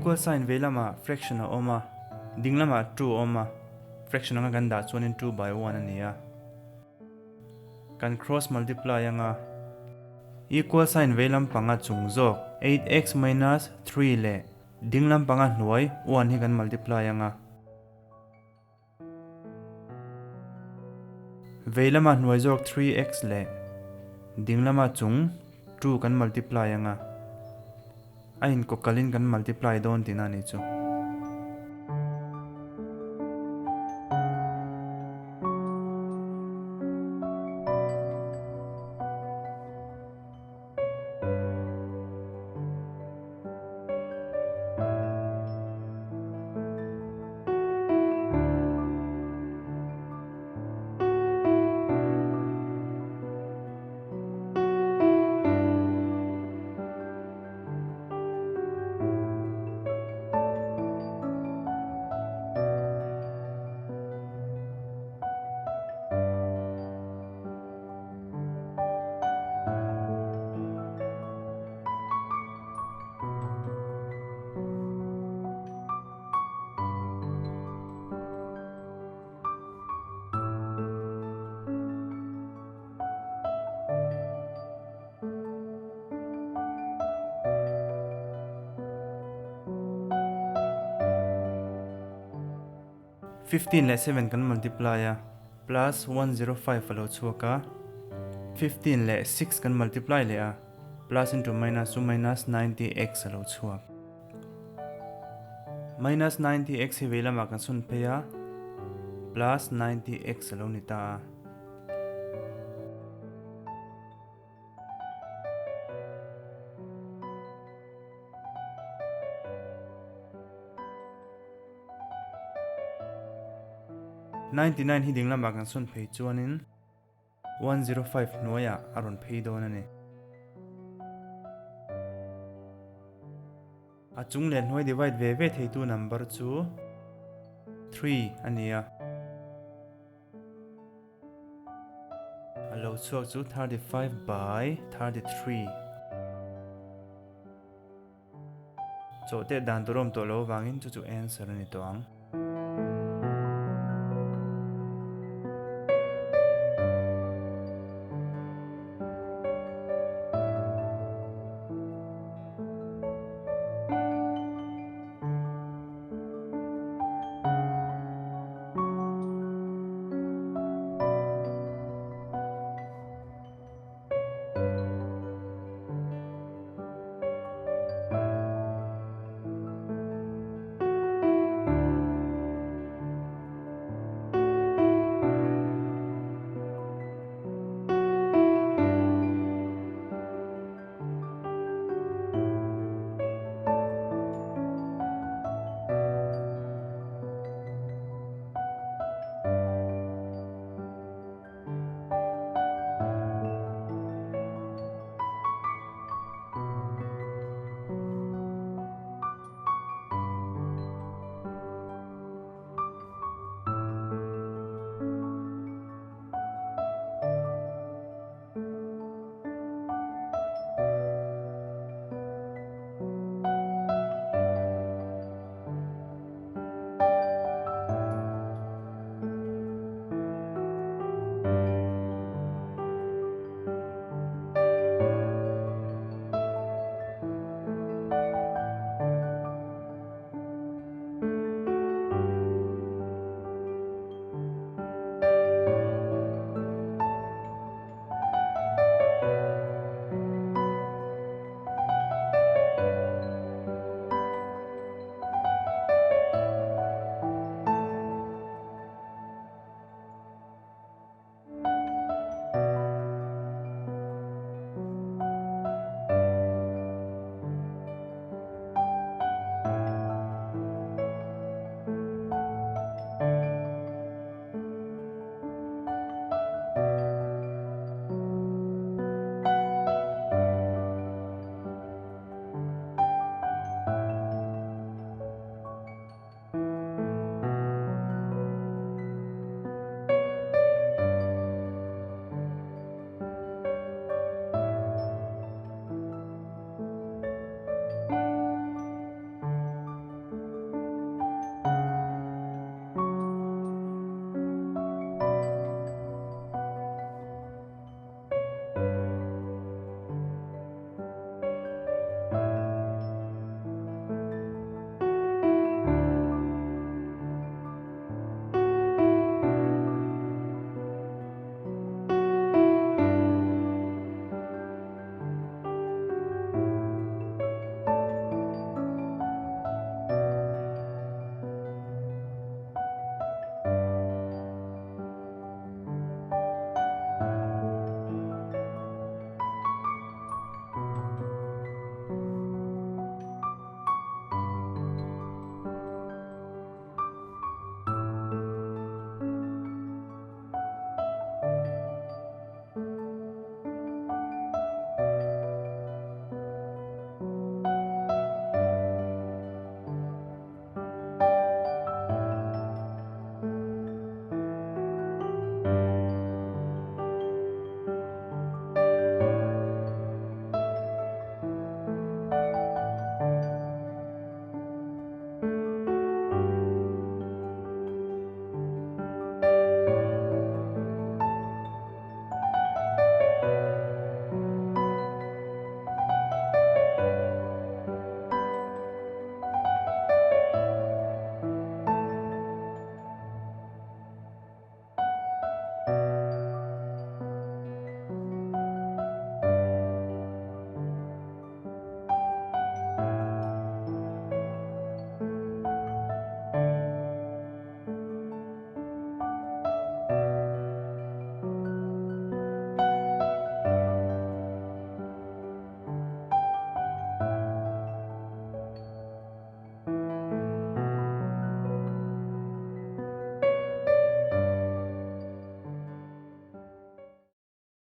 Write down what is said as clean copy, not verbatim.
Equal sign vei lamah fraction a awm a, ding lamah 2 a awm a, fraction anga kan dah chuanin 2 by 1 a ni a. Kan cross multiply anga equal sign vei lam panga chung zawk 8x minus 3 leh ding lam panga hnuai 1 hi kan multiply anga. Vei lama hnuai zawk 3x leh ding lama chung 2 kan multiply anga a inkawkalin kan multiply dawn tihna a nih chu. 15 leh 7 kan multiply a, plus 105 a lo chhuak a, 15 leh 6 kan multiply leh a, plus into minus chu minus 90x a lo chhuak. Minus 90x hi vei lamah kan sun phei a, plus 90x a lo ni ta a. 99 hi ding lamah kan sawn phei chuanin 105 hnuaiah a rawn phei dawn a ni. A chung leh hnuai divide ve ve theitu number chu 3 a ni a. A lo chhuak chu 35 by 33. Chawhteh dan tur a awm tawh lo avangin chu chu answer a ni tawh ang.